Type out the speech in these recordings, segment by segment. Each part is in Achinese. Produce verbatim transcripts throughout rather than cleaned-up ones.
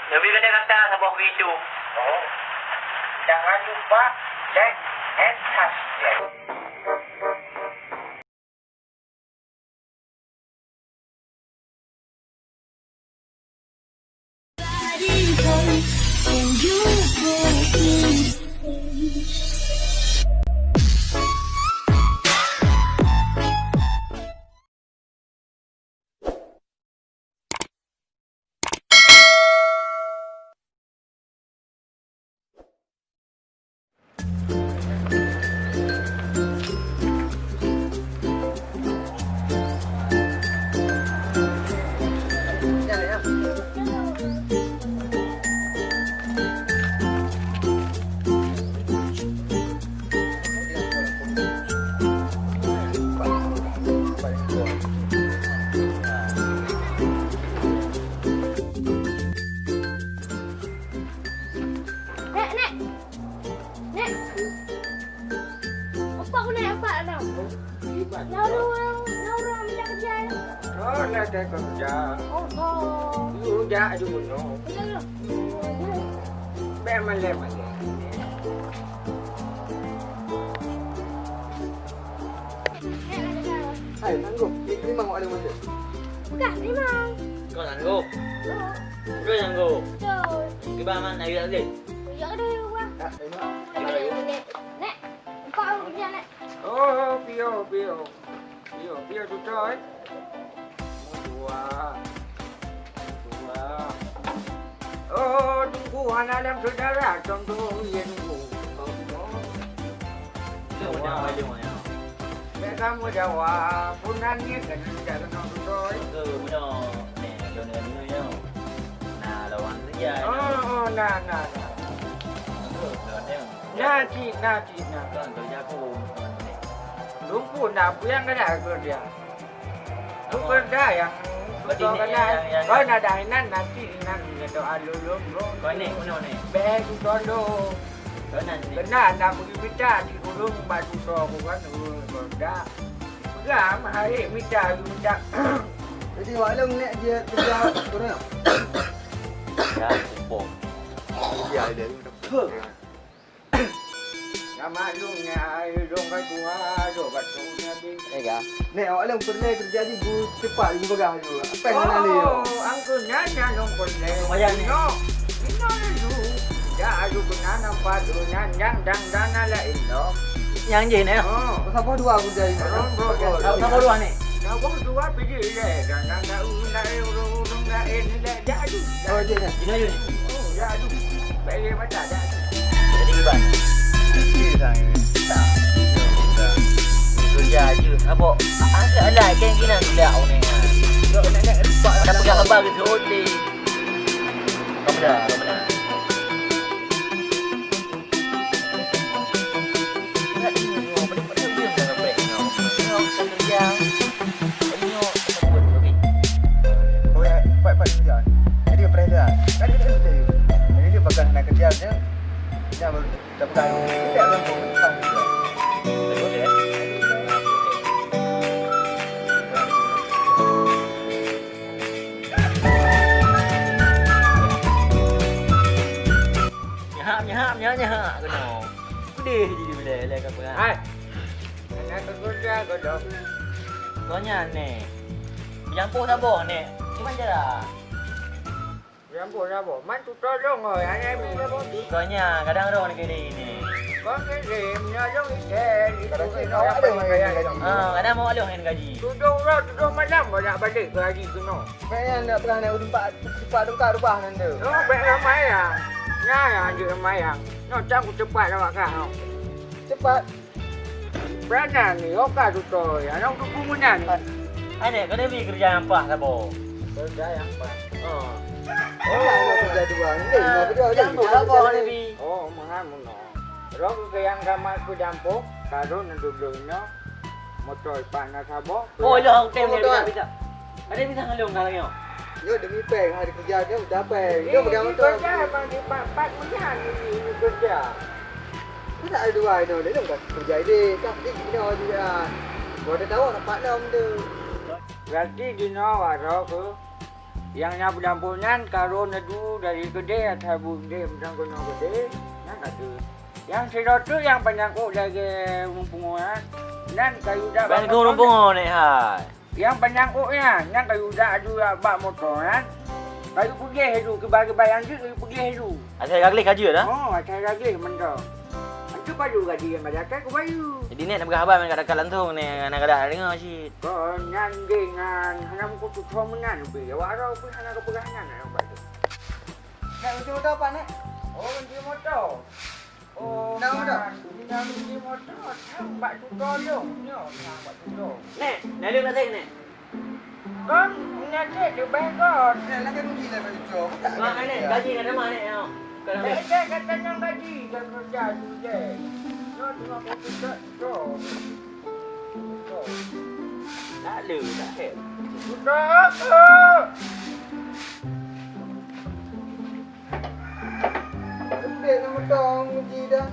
Leubeh gata rasa saboh video. Oh. Jangan lupa like and subscribe. Nek, nek. Nek. Apa aku nek apa dah? Lalu, lalu, lalu minta kerja. Oh, nak kerja. Oh, oh. Lu jak dulu. Betul. Bèk malèe-malèe. Hai, Nangguh. Ni, ni mang awak ada masa. Bukan, ni mang. Kau Nangguh? Oh. Kau Nangguh? Betul. Kiban man, nak lihat lagi? Lihat dulu, Bang. Tak, tengok. Nek, nek. Nek, empat orang kerja, Nek. Oh, pio, pio. Pio, pio tutôi. Dua. Dua. Oh, Teungku hana lom syedara, contoh ye Teungku. Itu macam apa dia, Mak, ya? Bèk kamoe jawab, pun nangis kan tidak kena tutôi. Ke, punya. Nek, dia ni, ni, ni. Nah, lawan kerja, ya. Oh, oh, nah, nah, nah. Betul, betul, ya. Na cit, na cit, na. Kan kerja aku. Lumpur na, peue nyang kada kerja. Tu kerja nyang beutôi kena. Kau na dah inan, na cit inan, ngedo alulung, bro. Kau ni, kau ni. Bèk tu tolo. Kau na ni. Kena na beri minta di ulung batu to, bukan ulung kerja. Peugah, mah hari minta, minta. Jadi, wak lôn nek dia kerja, kau ni. Ya, cukup. Iya, iya. Nyang maklum nyan, ai lôn ka tuha, lôn ka tuha habéh. Eh, ga. Nek, awak lôn peureulèe keureuja jih bu cepat, bu bagah ju. Apa yang mana ni? Oh, angkeu nyan, nyan lôn peureulèe. Lumayan ni. Inoe, inoe laju. Jak aju keunan nampak tu nyan, nyang dang-dang na laén lom. Nyang jih ni? Oh. Saboh dua keureuja jih. Oh, saboh dua ni? Saboh dua pih jih ilèe. Dang-dang na ureueng laén, ureueng-ureueng laén ilèe. Jak aju. Oh, jih ni. Inoe jih. Oh, jak aju. Jadi, Iban. Kerja je. Apa? Angkat alat, kan gini, gila, orang ni. Nak, nak, nak, nak pegang abang ke, seorang. Kamu dah, kamu dah. Ingat dulu, pada, pada dia dah sampai. Tengok, kita kerja. Tengok, kita buat, okey. Oh, ya, empat, empat, tiga. Ada pressure. Ada, ada, ada. Jadi, dia bakal nak kerja je. Dia baru, dah pegang. Dia tak gampang, gampang juga. Ada, ada, eh? Nyahak, nyahak, nyahak, nyahak keunoe. Peudeh jih dilèe, lé ka peugah. Hai. Hana teugoda godoh. Soe nyan, Nek? Meunyampôh saboh, Nek. Kiban cara? Meunyampôh saboh. Man tutulông, oi. Hana mi saboh. Soe nyan, kadang roh neukirém, Nek. Kon kirim, nyoe lôn item, itu keunoe apa yang kaya lôn. Ah, kadang mau lôn ngon gaji. Tujoh uroe, tujoh malam, baru nak balek keu haji keunoe. Bèk nyan nak peugah nyan, ulôn pat, pat tungka rubah nyan tu. Oh, bèk ramai ah. Nyan, nyan jeuet ramai ah. Nyoe cang kuceupat awak kah, oh. Cepat. Peuranah ni, oh, ka tutoe. Aneuk tuku meunan. Aneuk, keuneuk bi keureuja nyang paih saboh. Keureuja nyang paih. Oh. Oh, keureuja dua. Ni, ah, keureuja nyang dua. Saboh, saboh, keuneuk bi. Oh, meuhan meunoe. Roh keu nyang gamat keu jampoh, karôn neudubloh inoe, moto ipat na saboh. Oh, dah, okey, okey, bisa, bisa. Ada bisa ngalung kalau nyoe. Nyoe demi pèng, hari kerja nyoe udah pèng. Nyoe pegang moto. Kerja memang di pat-pat meunan ini, ini kerja. Kita ada dua inoe, dia kan kerja ini, kan dia inoe juga. Gua ada tahu tempat lom tu. Berarti di noe waro ke? Nyang na peudampôh nyan ka rhot neudu dari keudè asai buet keudè mantong keunoe keudè, nyan ka deuh. Nyang sidroe teuk nyang panyang ôk lagèe ureueng pungo nyan, nyan kayue dak bak moto nyan. Ban keu ureueng pungo nèk hai. Nyang panyang ôk nyan, nyan kayue dak aju bak moto nyan. Kayue peugèh aju, kiban-kiban nyang jeuet kayue peugèh aju. Asai ka gleh ka jeuet dah? Oh, asai ka gleh mantong. Antu pajoh gaji nyang ka datang keu bayeue. Jadi nèk na peugah haba meunan ka dekat langsông nèk, hana ka deungoe cit. Kon nyan deh nyan, hana meukutu thon meunan pih. Awak droe pih hana ka peugah nyan, nyan bak tu. Nèk, kunci moto pat, Nèk? Oh, kunci moto. Oh, na moto? Nyan, nyan kunci moto, sang bak tuto lôn. Nyoe, sang bak tuto. Nèk, na lôn lasèng, Nèk. Kon, meunasèt leubeh göt. Eh, lagèe rugi lah bagi cok. Mak, Nèk, gaji ngon teuma, Nèk, nyoe. Kalau Eh, eh, kata nyang gaji, dah kerja tu je. Nyoe cuma kopi tok, tok. Tok. Tak le, tak le. Sudah, tok. Lembek nama tong uji dah.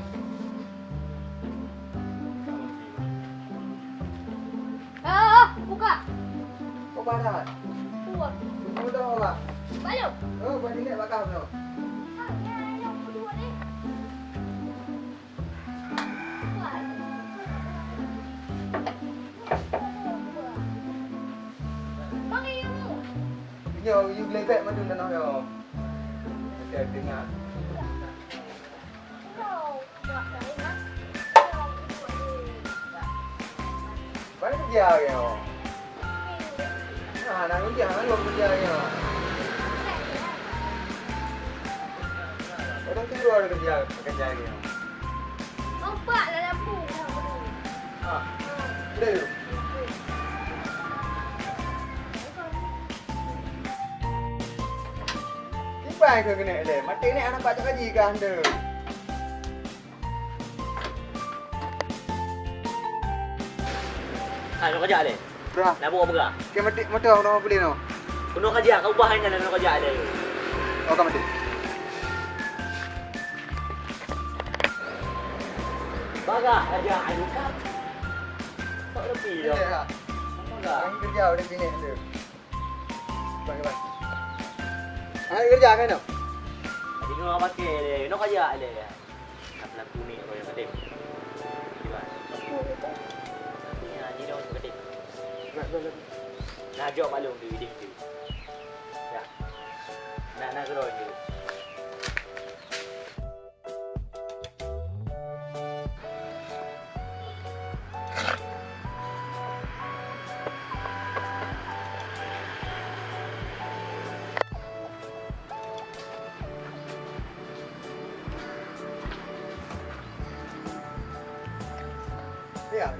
Ah, buka. Kau panas? Kuat. Kau dah apa? Balok. Oh, buat ini bakal tu. Ah, ya, ya, aku dua ni. Kuat. Bang, iya, mu. Nyoe, you glebek mandum tanoh nyoe. Saya dengar. Mana kerja nyoe? Nah, nak kerja, nak kerja nyoe. Orang tu ada kerja, kerja nyoe. Nampak lah lampu. Ah, udah yuk. Kiban keu keuneuk lé, maté nèk hana pat cok gaji kah nyoe. Hai, nyoe kajak lé. Bra. Nabok bra. Keu maté moto nyoe beli nyoe. Keunoe kajak, kau ubah hanya nyoe kajak lé. Oh, ka maté. Bagah aja ayu kap. Tak lebih dah. Iya. Bagah. Orang kerja udah sini tu. Bang, bang. Hai, kerja kan tu? Tadi nyoe pakai lé, nyoe kajak lé. Nak pelaku ni orang yang tadi. Kiban. Ni, ah, ni orang yang tadi. Nak, nak, nak. Nah, jawab maklum tu, idih tu. Ya. Nak, nak keluar tu. Ya.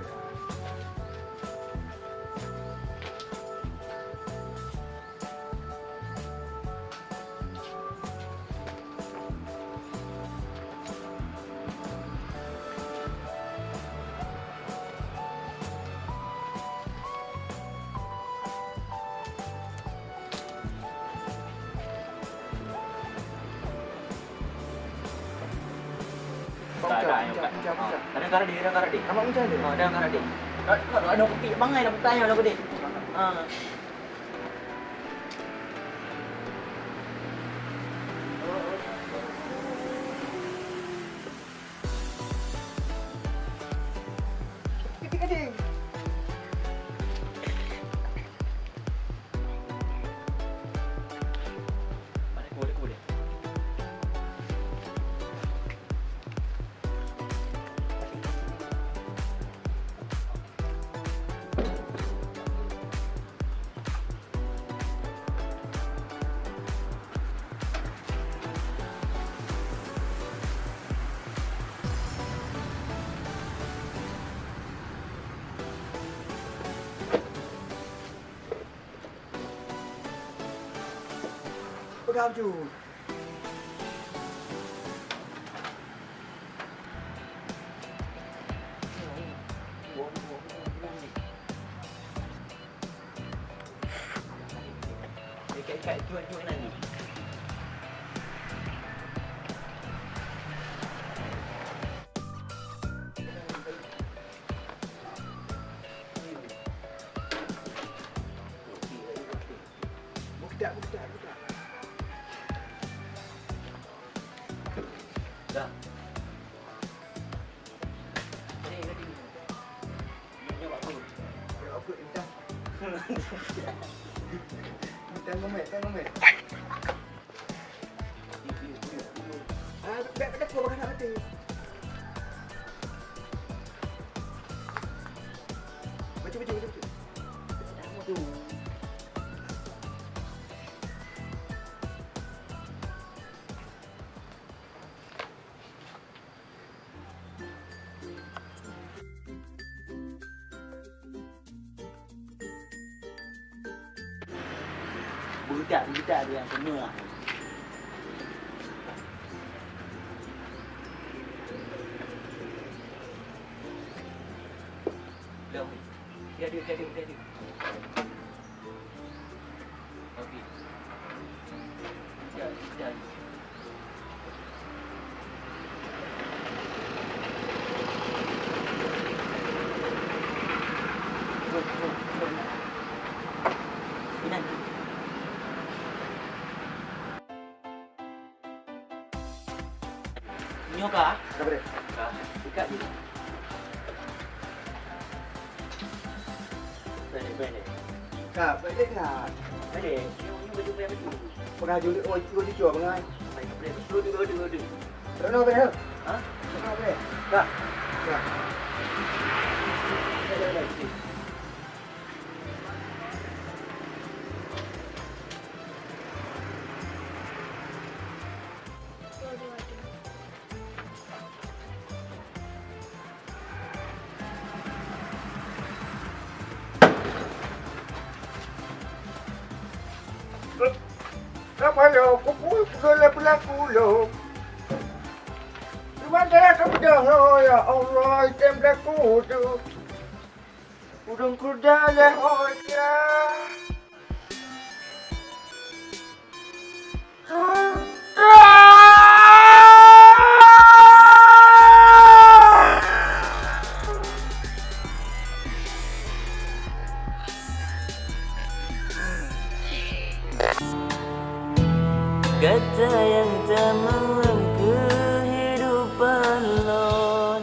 Tak ada yang buka. Ada angkat deh, ada angkat deh. Amat macam mana? Ada angkat deh. Ada, ada kopi bangai dah buka dah kopi. Ha. Pegang tu. Dah. Beudak-beudak dia semua. Dah, weh. Tiada, tiada, tiada. Okey. Tiada, tiada. Turun, turun, turun. Pinang. Nyoe ka? Ka, boleh. Ka. Ikat je. Boleh, boleh. Ka, boleh ka? Boleh. Nyoe, nyoe baju payah betul. Pernah juli, oh, itu cucur, pernah. Boleh, boleh. Dua, dua, dua, dua. Pernah, boleh. Ha? Pernah, boleh. Ka. Ka. Boleh, boleh. Kapalo kupu seula beulaku lom. Cuman saya kemudian, oh ya Allah, item beulaku tu. Udang kuda leh oya. Gata nyang tameu'en keuhidupan lôn.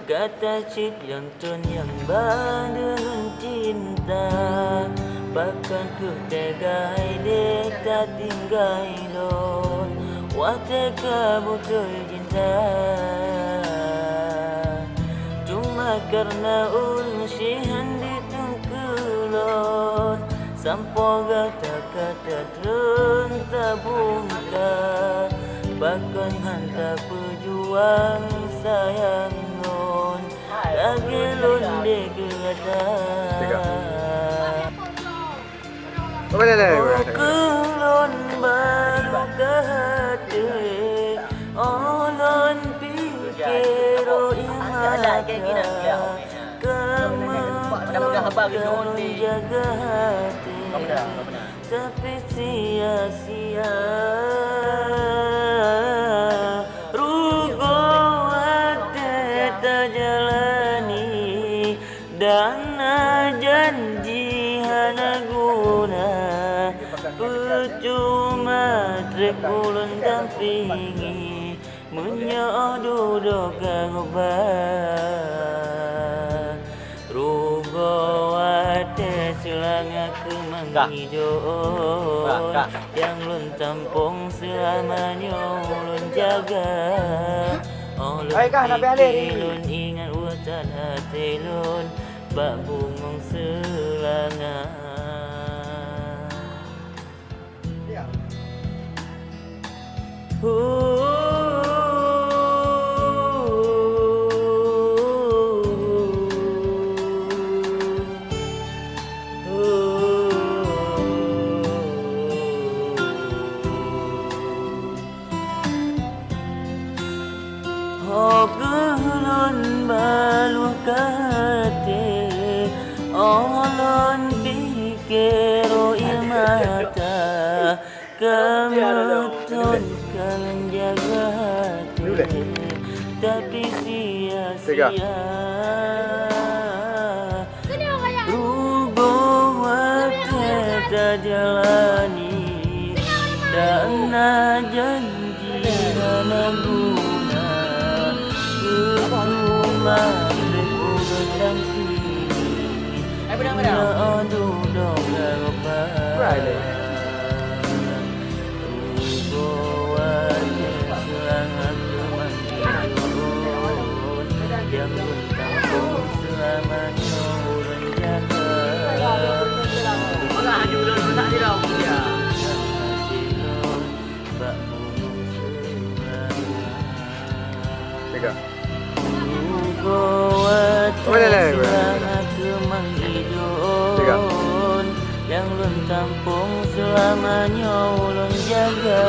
Gata cit nyang thôn nyang ba deungon cinta, pakon kheueh teuga deh tatinggai lôn watée ka beutôi cinta. Cuma kareuna ulôn sihan diteungku lôn, sampoe gata ka tatrôn tabungka, pakon han tapeujuang sayang lôn. Lagée lôn deh keu gata. Tiga. Boleh, boleh, boleh. Keu lôn balu ka até, oh lôn pike roh ié mata, ka meuteun ka lôn jaga até. Tapi sia-sia, rugoe watée tajalani, dan na janji hana guna, peucuma treb ulôn dampingi. Meunyoe dudoe ka geuba, rugoe watée seulanga keumeung ijo, nyang lôn tampông seulama nyoe lôn jaga. Oh lôn pike lôn ingat uroe that até lôn bak bungong seulanga. Ho keuh lôn baluh ka até, oh lôn pike roh ié mata, ka meuteun ka lôn jaga até. Tapi sia-sia, rugoe watée tajalani. Na janji hana guna, keu teuma lé ureueng lam kini. Na aduh dong garoba. Ugoe watèe seurangan teuma ulôn, nyang lôn tampông seulama nyoe ulôn jaga. Bak gunong Seulama. Tiga. Ugoe watèe seurangan teuma ulôn, nyang lôn tampông seulama nyoe ulôn jaga.